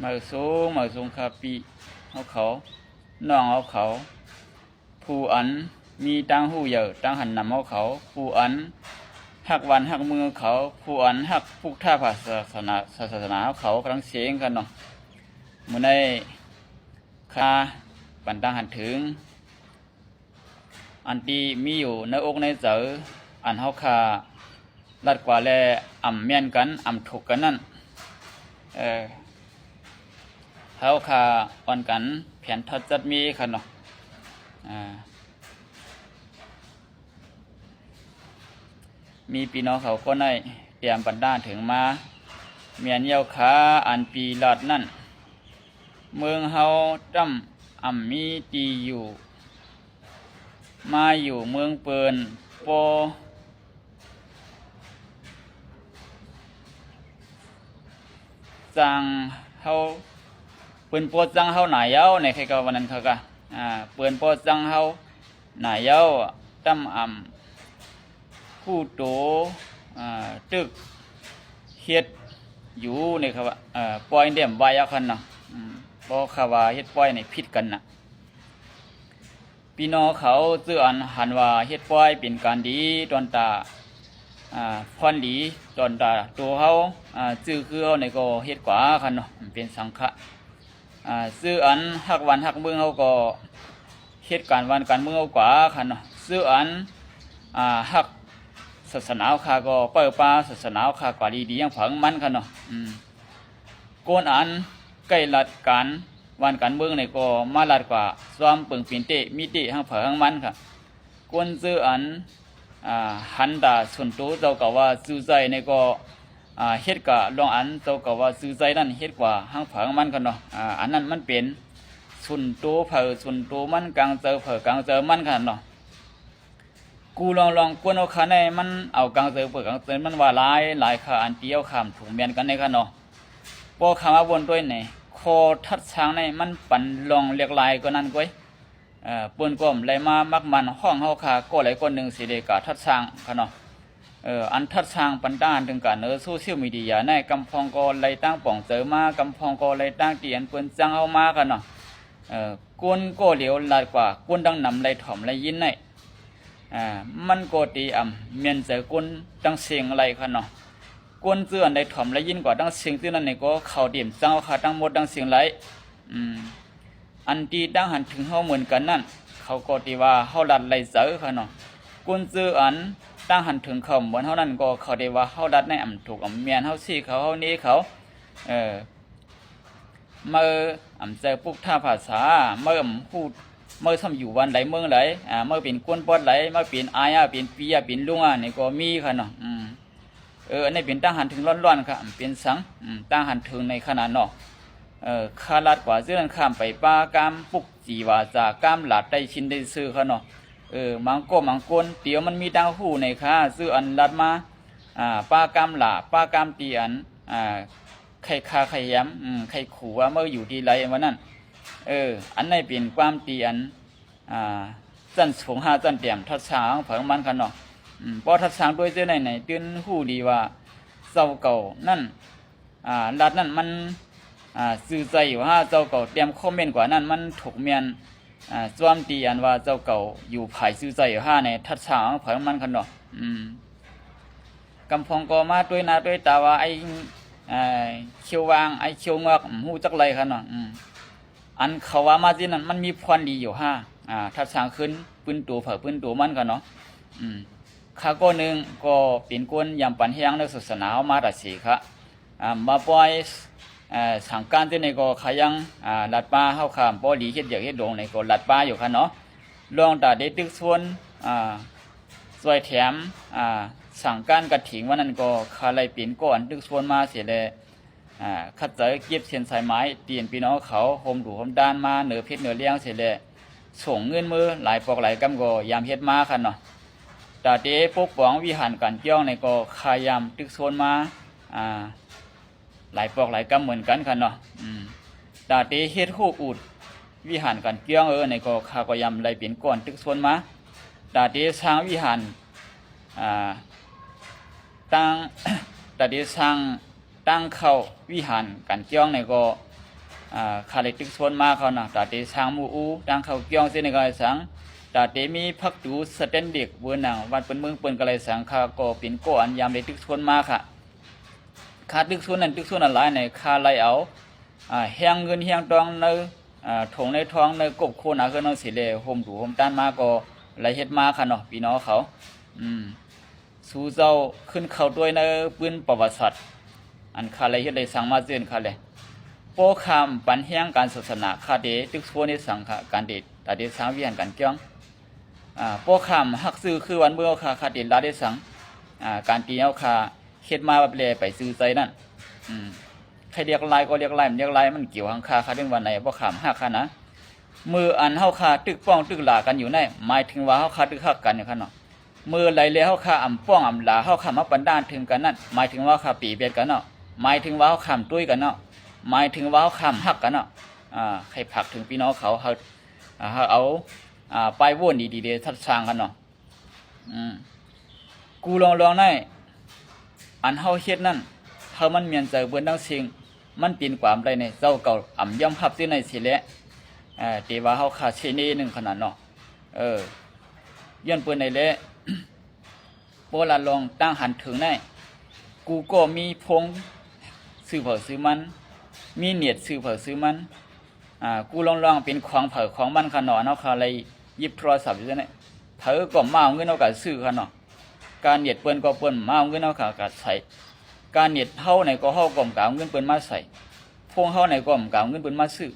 ມາສູງ ມາສູງຂ້າພີ່ເຮົາເຂົາ ນ້ອງເຮົາເຂົາ ຜູ້ອັນມີຕາງຮູ້ໃຫຍ່ຕາງຫັນນຳເຮົາເຂົາ ຜູ້ອັນຮັກບ້ານຮັກເມືອງເຂົາ ຜູ້ອັນຮັກພຸດທະພາສາສະໜາ ສາສະໜາເຮົາເຂົາທັງເສັງກັນເນາະ. ມື້ນີ້ ຂ້າບັນດາຫັນເຖິງ ອັນທີ່ມີຢູ່ໃນອົກໃນໃຈ ອັນເຮົາຂ້າລັດກວ່າແລ ອຳແມ່ນກັນ ອຳຖືກກັນນັ້ນ ເອີ ເຮົາຂ້າອ່ອນກັນແຜນທັດຈັດມີຄັນເນາະ. ອາ ມີພີ່ນ້ອງເຂົາກໍໄດ້ຕຽມບັນດາເຖິງມາ ແມ່ນເຍົາຄາ ອັນປີລັດນັ້ນ ເມືອງເຮົາຕ່ຳອຳມີທີ່ຢູ່ ມາຢູ່ເມືອງເປີນ ບໍ່ຈ້າງເຮົາ ເປີນບໍ່ຈ້າງເຮົາໜາເຍົາ ໃນໃຄກໍວ່ານັ້ນເຂົາກະ ອາ ເປີນບໍ່ຈ້າງເຮົາ ນາເຍົາ ຕ່ຳອຳ ຜູ້ໂຕ ອາ ຕຶກເຮັດຢູ່ ນີ້ເຂົາວ່າ ເອີ ປ່ອຍເດມໄວ້ເອົາຄັນເນາະ. ອືມ ບໍ່ ເຂົາວ່າເຮັດປ່ອຍນີ້ຜິດກັນນະ. ພີ່ນ້ອງເຂົາ ເຊິ່ງອັນຫັນວ່າເຮັດປ່ອຍເປັນການດີ ຕອນຕາ ອາ ພອນດີ ຕອນຕາໂຕເຮົາ ອາ ຈື່ຄືເຮົານີ້ກໍເຮັດກວ່າຄັນເນາະ ມັນເປັນສັງຄະ. ອາ ເຊິ່ງອັນຮັກບ້ານຮັກເມືອງເຮົາກໍເຮັດການບ້ານການເມືອງເຮົາກວ່າຄັນເນາະ. ເຊິ່ງອັນ ອາ ຮັກສາສະໜາເຮົາຂ້າກໍເປີດປ່າສາສະໜາເຮົາຂ້າກວ່າດີໆ ຫຍັງເພິ່ງມັນຄັນເນາະ. ອືມ ຄົນອັນໃກ້ລັດການບ້ານການເມືອງນີ້ກໍມາລັດກວ່າ ຊອມເບິ່ງເປັນເຕະມີເຕະຫຍັງເພິ່ງມັນຄ່ະ. ຄົນເຊິ່ງອັນ ອາ ຫັນຕາສ່ວນໂຕເຈົ້າກໍວ່າຈື່ໃຈນີ້ກໍ ອາ ເຮັດກະລອງອັນເຈົ້າກໍວ່າຈື່ໃຈນັ້ນ ເຮັດກວ່າຫຍັງເພິ່ງມັນຄັນເນາະ. ອາ ອັນນັ້ນມັນເປັນສ່ວນໂຕໃຜສ່ວນໂຕມັນ ກາງໃຈໃຜກາງໃຈມັນຄັນເນາະ. ກູລອງໆ ຄົນເຮົາຂ້າໃນມັນເອົາກາງໃຈເພິ່ງກາງໃຈມັນວ່າຫຼາຍ ຫຼາຍຄ່າ ອັນທີ່ເຮົາຂ້າມຖືກແມ່ນກັນໃນຄັນເນາະ. ພໍຂ້າມາວົນດ້ວຍໃນຂໍ້ທັດສ້າງໃນມັນປັນລອງຫຼາກຫຼາຍກວ່ານັ້ນກວ່າຍ. ເອີ ເພິ່ນກໍໄດ້ມາມັກໝັ່ນຮ້ອງເຮົາຂ້າກໍຫຼາຍຄົນໜຶ່ງຊິໄດ້ກາທັດສ້າງຄັນເນາະ. ເອີ ອັນທັດສ້າງປັນຕານເຖິງການເນີໂຊຊຽວມີເດຍໃນ ກຳພອງກໍໄດ້ຕັ້ງປອງເຈີມາ ກຳພອງກໍໄດ້ຕັ້ງຕີອັນເພິ່ນຈ້າງເຮົາມາຄັນເນາະ. ເອີ ຄົນກໍຫຼຽວຫຼາດກວ່າ ຄົນດັ່ງນຳໄດ້ຖອມໄດ້ຍິນໃນ ອາ ມັນກໍຕີອຳແມ່ນໃຈຄົນທັງເສັງໄລຄັນເນາະ. ຄົນເທື່ອອັນໄດ້ຖອມໄດ້ຍິນກວ່າທັງເສັງເທື່ອນັ້ນນີ້ກໍເຂົາເຕຍມເຈົ້າຂ້າທັງໝົດທັງເສັງໄລ. ອືມ ອັນທີ່ຕັ້ງຫັນເຖິງເຮົາເໝືອນກັນນັ້ນ ເຂົາກໍຕິວ່າເຮົາລັດໄລ່ເຈີເຂົາເນາະ. ຄົນເຈີອັນຕັ້ງຫັນເຖິງເຂົາເໝືອນເຮົານັ້ນກໍເຂົາໄດ້ວ່າເຮົາລັດໃນອຳຖືກອຳແມ່ນ ເຮົາຊີ້ເຂົາ ເຮົາເນເຂົາ. ເອີ ເມື່ອອຳໃຈປຸກທາພາສາ ເມື່ອອຳຮູ້ ເມື່ອຊ່ຳຢູ່ວັນໃດເມືອງໃດ ອາ ເມື່ອເປັນຄົນປອດໃດ ເມື່ອເປັນອາຍອາ ເປັນປີອາ ເປັນລຸງອາ ນີ້ກໍມີເຂົາເນາະ. ອືມ ເອີ ອັນນີ້ເປັນຕັ້ງຫັນເຖິງລ້ອນໆ ຄ່ະ ເປັນສັງ ອືມ ຕັ້ງຫັນເຖິງໃນຂະໜາດເນາະ. ເອີ ຂ້າລັດກວ່າເຊິ່ງນັ້ນຂ້າມໄປປາກາມປຸກຈີວາຈາກາມຫຼາດໄດ້ຊິນໄດ້ຊື່ເຂົາເນາະ. ເອີ ບາງກໍບາງຄົນຕຽວມັນມີຕ່າງຫູໃນຄ່າ ຊື່ອັນລັດມາ ອາ ປາກາມຫຼາ ປາກາມຕີອັນ ອາ ໄຂ່ຄາໄຂ່ແຮມ ອືມ ໄຂ່ຂູວ່າເມື່ອຢູ່ທີ່ໃດວ່ານັ້ນ. ເອີ ອັນໃດເປັນຄວາມຕີອັນ ອາ ຊັ້ນສູງຫາຊັ້ນຕຽມ ທັດສາງຂອງເພິ່ນມັນຄັນເນາະ. ອືມ ພໍທັດສາງດ້ວຍເຈົ້າໃນໃນຕື່ນຮູ້ດີວ່າເຈົ້າເກົ່ານັ້ນ ອາ ລັດນັ້ນມັນ ອາ ຊື່ໃຈຢູ່ຫາ ເຈົ້າເກົ່າຕຽມຄອມເມັນກວ່ານັ້ນ ມັນຖືກແມ່ນ ອາ ສ່ວນທີ່ອັນວ່າເຈົ້າເກົ່າຢູ່ຝ່າຍຊື່ໃຈຢູ່ຫາໃນທັດສາງຂອງເພິ່ນມັນຄັນເນາະ. ອືມ ກຳພອງກໍມາດ້ວຍໜ້າດ້ວຍຕາວ່າໄອ້ ເອີ ຂຽວຫວ່າງ ໄອ້ຂຽວງອກ ຮູ້ຈັກໄລຄັນເນາະ. ອືມ ອັນເຂົາວ່າມາຊີ້ນັ້ນ ມັນມີພອນດີຢູ່ຫາ ອາ ທັດສາງຂຶ້ນ ປືນໂຕເຜື່ນໂຕມັນຄັນເນາະ. ອືມ ຂ້າກໍໜຶ່ງກໍເປັນຄົນຢາມປັນແຮງໃນສາສະໜາເຮົາມາຕະເສຄະ ອາ ມາປ່ອຍ ເອີ ສັງການເຈົ້ານີ້ກໍຂ້າຍັງ ອາ ລັດປ່າເຮົາຂ້າມບໍ່ດີເຮັດຢາກເຮັດດົງນີ້ກໍລັດປ່າຢູ່ຄັນເນາະ. ລອງຕາໄດ້ຕຶກຊວນ ອາ ຊ່ວຍແຖມ ອາ ສັງການກະຖິງວ່ານັ້ນກໍຂ້າໄດ້ເປັນກ້ອນຕຶກຊວນມາເສຍແລ ອາ ຂັດໃຈເກັບເສັ້ນສາຍໝາຍ ຕີນພີ່ນ້ອງເຂົາໂຮມດູໂຮມດ້ານມາເໜີເພັດເໜີລ້ຽງເສຍແລ ສົ່ງເງິນມືຫຼາຍປອກຫຼາຍກຳກໍຍາມເຮັດມາຄັນເນາະ. ຕາເຕປົກປ້ອງວິຫານການກ່ຽວໃນກໍຂ້າຍາມຕຶກຊວນມາ ອາ ຫຼາຍປອກຫຼາຍກຳເໝືອນກັນຄັນເນາະ. ອືມ ຕາເຕເຮັດຮູບອູດວິຫານການກ່ຽວເອີໃນກໍຂ້າກໍຍາມໄດ້ເປັນກ້ອນຕຶກຊວນມາ. ຕາເຕສ້າງວິຫານ ອາ ຕັ້ງ ຕາເຕສ້າງ ຕັ້ງເຂົ້າວິຫານການກ່ຽວໃນກໍ ອ່າ ຂ້າໄດ້ຕຶກຊວນມາເຂົານະ ຕາເຕສ້າງໝູ່ອູ່ ຕັ້ງເຂົາກ້ຽວຊີ້ນະກໍໄດ້ສັງ ຕາເຕມີພັກຕູສະແຕນເດັກເບີໜັງ ວັດເປັນເມືອງເພິ່ນກໍໄດ້ສັງ ຂ້າກໍເປັນກໍອັນຍາມໄດ້ຕຶກຊວນມາຄ່ະ. ຂ້າຕຶກຊວນນັ້ນຕຶກຊວນນັ້ນຫຼາຍໃນ ຂ້າໄລ່ເອົາ ອ່າ ແຮງເງິນແຮງທອງໃນ ອ່າ ຖົງໃນທອງ ໃນກົບໂຄນາເຮືອນເຮົາຊິແລ ໂຮມດູໂຮມຕານມາກໍໄລ່ເຮັດມາຄ່ະເນາະ ພີ່ນ້ອງເຂົາ. ອືມ ສູ່ເຈົ້າຂຶ້ນເຂົ້າດ້ວຍໃນປຶ້ມປະຫວັດສາດ ອັນຂ້າໄດ້ເຮັດໄດ້ສ້າງມາເຊິ່ງຂ້າແລະ ບໍ່ຂ້າມປັນແຮງການສາສະໜາ ຂ້າເດຕຶກຊວນເຮັດສັງ ຂ້າການເດ ຕາເດສ້າງວິຫານການກ້ຽງ ອ່າ ບໍ່ຂ້າມຮັກຊື່ຄືວັນເມືອງເຮົາ ຂ້າ ຂ້າເດລາເດສັງ ອ່າ ການຕີເຮົາຂ້າເຮັດມາແບບແລໄປຊື່ໃຈນັ້ນ ອືມ ໃຄລຽກລາຍກໍລຽກລາຍ ມັນລຽກລາຍ ມັນກ່ຽວຫາງຂ້າ ຂ້າເຖິງວ່າໃນ ບໍ່ຂ້າມຮັກຂ້ານະ. ມື້ອັນເຮົາຂ້າຕຶກປ້ອງຕຶກຫຼາກັນຢູ່ໃນ ໝາຍເຖິງວ່າເຮົາຂ້າຕຶກຮັກກັນຢູ່ຄ່ະເນາະ. ມື້ໃດແລເຮົາຂ້າອຳປ້ອງອຳຫຼາ ເຮົາຂ້າມາປັນດ້ານເຖິງກັນນັ້ນ ໝາຍເຖິງວ່າເຮົາຂ້າເປແບດກັນເນາະ ໝາຍເຖິງວ່າເຮົາຂ້າມຕຸ້ຍກັນເນາະ ໝາຍເຖິງວ່າເຮົາຂ້າມຮັກກັນເນາະ. ອ່າ ໃຫ້ຝາກເຖິງພີ່ນ້ອງເຂົາ ເຮົາ ເຮົາເອົາ ອ່າ ປ້າຍໂຫວດດີໆເດ ສັດສ້າງກັນເນາະ. ອືມ ກູລອງໆໃນ ອັນເຮົາເຮັດນັ້ນ ເຮົາມັນແມ່ນໃຈເບິດທັງສິ່ງ ມັນເປັນຄວາມໄດ້ໃນ ເຈົ້າກໍອຳຍອມຮັບຊື່ໃນຊີ້ແຫຼະ ເອີ ແຕ່ວ່າເຮົາຂ້າເຊເນໜຶ່ງຂະໜາດເນາະ ເອີ ຍ້ອນເປີນໃດແລະ ບໍ່ລະລອງຕັ້ງຫັນເຖິງໃນ ກູກໍມີພົງຊື່ໃຜຊື່ມັນ ມີເນດຊື່ໃຜຊື່ມັນ ອ່າ ກູລອງໆເປັນຂອງໃຜຂອງມັນຂະເນາະ ເຮົາຂ້າໄລ່ຫຍິບໂທລະສັບຢູ່ໃນ ໃຜກໍມາເອົາເງິນເຮົາກະຊື້ຂະເນາະ ການເນັດເພິ່ນກໍເພິ່ນມາເອົາເງິນເຮົາກະໃຊ້ ການເນັດເຮົາໃນກໍເຮົາກໍກະເອົາເງິນເພິ່ນມາໃຊ້ ພວງເຮົາໃນກໍກະເອົາເງິນເພິ່ນມາຊື້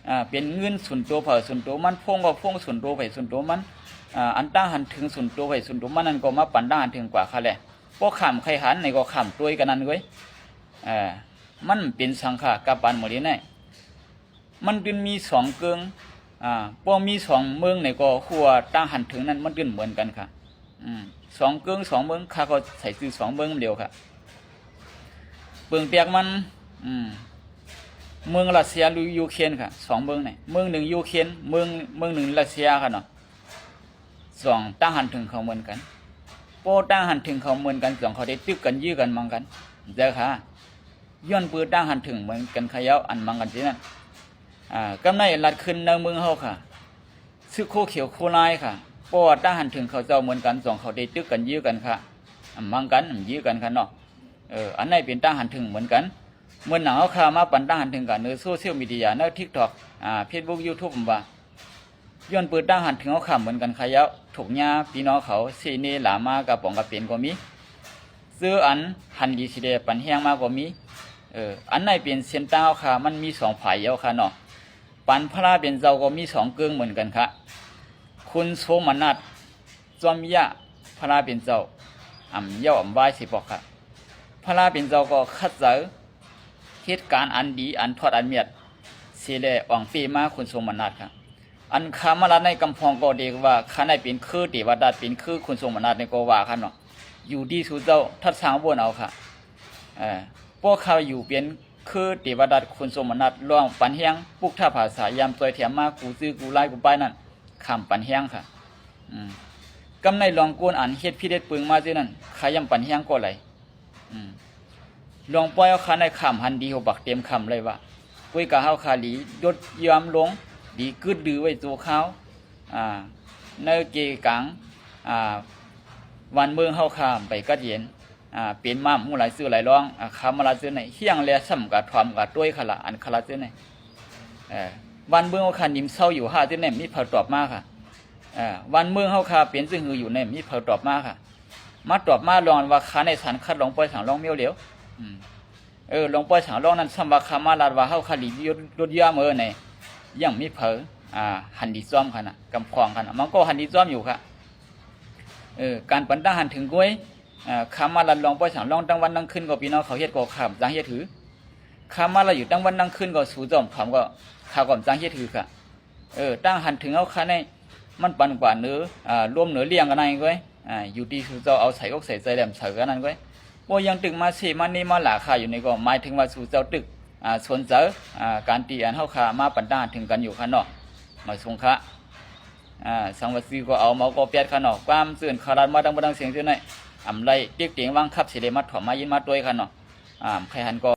ອ່າ ເປັນເງິນສ່ວນໂຕໃຜສ່ວນໂຕມັນ ພວງກໍພວງສ່ວນໂຕໃຜສ່ວນໂຕມັນ ອ່າ ອັນຕັ້ງຫັນເຖິງສ່ວນໂຕໃຜສ່ວນໂຕມັນນັ້ນກໍມາປັນຕັ້ງຫັນເຖິງກວ່າຄ່າແຫຼະ ບໍ່ຂ້າມໃຄຫັນໃນກໍຂ້າມຕົວກັນນັ້ນເວີຍ ເອີ ມັນເປັນສັງຂະກັບປານໝົດນີ້ໃນ ມັນຈຶ່ງມີສອງເກິ່ງ ອ່າ ບໍ່ມີສອງເມືອງໃນກໍຮູ້ວ່າຕັ້ງຫັນເຖິງນັ້ນມັນຈຶ່ງເໝືອນກັນຄ່ະ ອືມ ສອງເກິ່ງສອງເມືອງ ຂ້າກໍໃຊ້ຊື່ສອງເມືອງດຽວຄ່ະ ເບິ່ງແປກມັນ ອືມ ເມືອງຣັດເຊຍ ຫຼື ຢູເຄນຄ່ະ ສອງເມືອງໃນ ເມືອງໜຶ່ງຢູເຄນ ເມືອງ ເມືອງໜຶ່ງຣັດເຊຍຄ່ະເນາະ ສອງຕັ້ງຫັນເຖິງເຂົາເໝືອນກັນ ບໍ່ຕັ້ງຫັນເຖິງເຂົາເໝືອນກັນ ສອງເຂົາໄດ້ຕຶບກັນຢື້ກັນມັງກັນເດີຄ່ະ ຍ້ອນເປີດຕັ້ງຫັນເຖິງເໝືອນກັນຂະເຍົາ ອັນມັງກັນຊີ້ນັ້ນ ອ່າ ກຳໄນລັດຂຶ້ນໃນເມືອງເຮົາຄ່ະ ຊຶກໂຄຂຽວໂຄລາຍຄ່ະ ເພາະວ່າຕັ້ງຫັນເຖິງເຂົາເຈົ້າເໝືອນກັນ ສອງເຂົາໄດ້ຕຶກກັນຢື້ກັນຄ່ະ ມັງກັນຢື້ກັນຄ່ະເນາະ ເອີ ອັນໃນເປັນຕັ້ງຫັນເຖິງເໝືອນກັນ ເໝືອນໜັງເຮົາຂ້າມາປັນຕັ້ງຫັນເຖິງກັນໃນໂຊຊຽວມີເດຍ ໃນທິກຕັອກ ອ່າ ເຟສບຸກ ຢູທູບ ວ່າ ຍ້ອນເປີດຕັ້ງຫັນເຖິງເຮົາຂ້າເໝືອນກັນຂະເຍົາ ທຸກຍາພີ່ນ້ອງເຂົາ ເຊເນລາມາກະປອງກະເປັນກໍມີ ເຈີອັນຫັນດີຊິແລປັນແຮງມາກໍມີ ເອີ ອັນໃນເປັນເສັ້ນທາງເຮົາຂ້າ ມັນມີສອງຝ່າຍເຮົາຂ້າເນາະ ປັນພະລາເປັນເຈົ້າກໍມີສອງເກິ່ງເໝືອນກັນຄ່ະ ຄຸນໂສມະນາດ ຈອມຍະ ພະລາເປັນເຈົ້າ ອຳເຍົາອຳວາຍຊິບອກຄ່ະ ພະລາເປັນເຈົ້າກໍຂັດໃຈ ເຮັດການອັນດີອັນທອດອັນມຽດ ເສຍແລອອງເປມາຄຸນສົມມະນາດຄ່ະ ອັນຄາມະລາດໃນກຳພອງກໍເດກວ່າ ຄະນະເປັນຄືເທວະດາດ ເປັນຄືຄຸນສົມມະນາດໃນກໍວ່າຄັນເນາະ ຢູ່ທີ່ສູ່ເຈົ້າທັດສາງໂຫວດເອົາຄ່ະ ເອີ ພວກຂ້າຢູ່ເປັນຄືເທວະດາດ ຄຸນສົມມະນາດ ລອງປັນແຮງ ປຸກທະພາສາ ຍາມຊ່ອຍແຖມມາ ກູຈື່ກູລາຍກູປ້າຍນັ້ນ ຂ້າມປັນແຮງຄ່ະ ອືມ ກຳໃນລອງໂກນອັນເຮັດຜິດເຮັດປຶງມາຊື່ນັ້ນ ຂ້າຢ້ຳປັນແຮງກໍໄຫຼ ອືມ ລອງປ່ອຍເອົາຄະນະຂ້າມຫັນດີຫົວບັກເຕັມຄຳເລີຍວ່າ ກວຍກາເຮົາຄາດີ ຍົດຍາມລົງ ດີກຶດດືໄວ້ຊົ່ວຄາວ ອ່າ ໃນເກກາງ ອ່າ ບ້ານເມືອງເຮົາຄາໄປກັດເຢັນ ອ່າ ເປັນມາໝູ່ຫຼາຍຊື່ຫຼາຍລອງ ອ່າ ຄາມາລາຊື່ໃນ ຮຽງແລຊ້ຳກະຖ່ອມກະຕົວຍຄະລະ ອັນຄະລະຊື່ໃນ ເອີ ບ້ານເມືອງເຮົາຄານິມເຊົາຢູ່ຫາຊື່ໃນ ມີໃຜຕອບມາຄະ ເອີ ບ້ານເມືອງເຮົາຄາເປັນຊື່ຫືອຢູ່ໃນ ມີໃຜຕອບມາຄະ ມາຕອບມາລອງວ່າຄາໃນສານຄັດລອງປ່ອຍສັງລອງເມວຫຼຽວ ອືມ ເອີ ລອງປ່ອຍສັງລອງນັ້ນ ຊ້ຳວ່າຄາມາລາດວ່າເຮົາຄາລີຍົດ ຍົດຢາມເອີໃນ ຍັງມີໃຜ ອ່າ ຫັນດີຊອມຂະນະ ກຳຄອງຂະນະ ມັນກໍຫັນດີຊອມຢູ່ຄະ ເອີ ການປັນຕາຫັນເຖິງກວຍ ອ່າ ຄາມາລາດລອງປ່ອຍສັງລອງທັງວັນທັງຄືນກໍ ພີ່ນ້ອງເຂົາເຮັດກໍຂ້າມຈັ່ງເຮັດຫື ຄາມາລາດຢູ່ທັງວັນທັງຄືນກໍ ສູ່ຈອມຖອມກໍ ຂ້າກໍຈັ່ງເຮັດຫືຄະ ເອີ ຕັ້ງຫັນເຖິງເອົາຄະໃນ ມັນປັນກວ່າເໜີ ອ່າ ລວມເໜີລ້ຽງກັນນັ້ນເວີຍ ອ່າ ຢູ່ທີ່ສູ່ເຈົ້າເອົາໃສ່ອົກໃສ່ໃຈແຫຼມໃສ່ກັນນັ້ນເວີຍ ບໍ່ຍັງຕຶກມາເຊມາເນມາຫຼາຄາຢູ່ນີ້ກໍ ໝາຍເຖິງວ່າສູ່ເຈົ້າຕຶກ ອ່າ ສົນໃຈ ອ່າ ການທີ່ອັນເຮົາຄາມາປັນຕາຫັນເຖິງກັນຢູ່ຄະເນາະ ມາສົ່ງຄະ ອ່າ ສັງວາຊີກໍເອົາ ເມົາກໍແປດຄະເນາະ ຄວາມຊື່ນຄາລາດມາທັງໝົດທັງສຽງຊື່ໃນ ອຳໄລເຕັກເຕັງວາງຄັບ ຊິໄດ້ມາຖອມມາຍິນມາຕົວຍຄະເນາະ ອ່າ ໃຄຫັນກໍ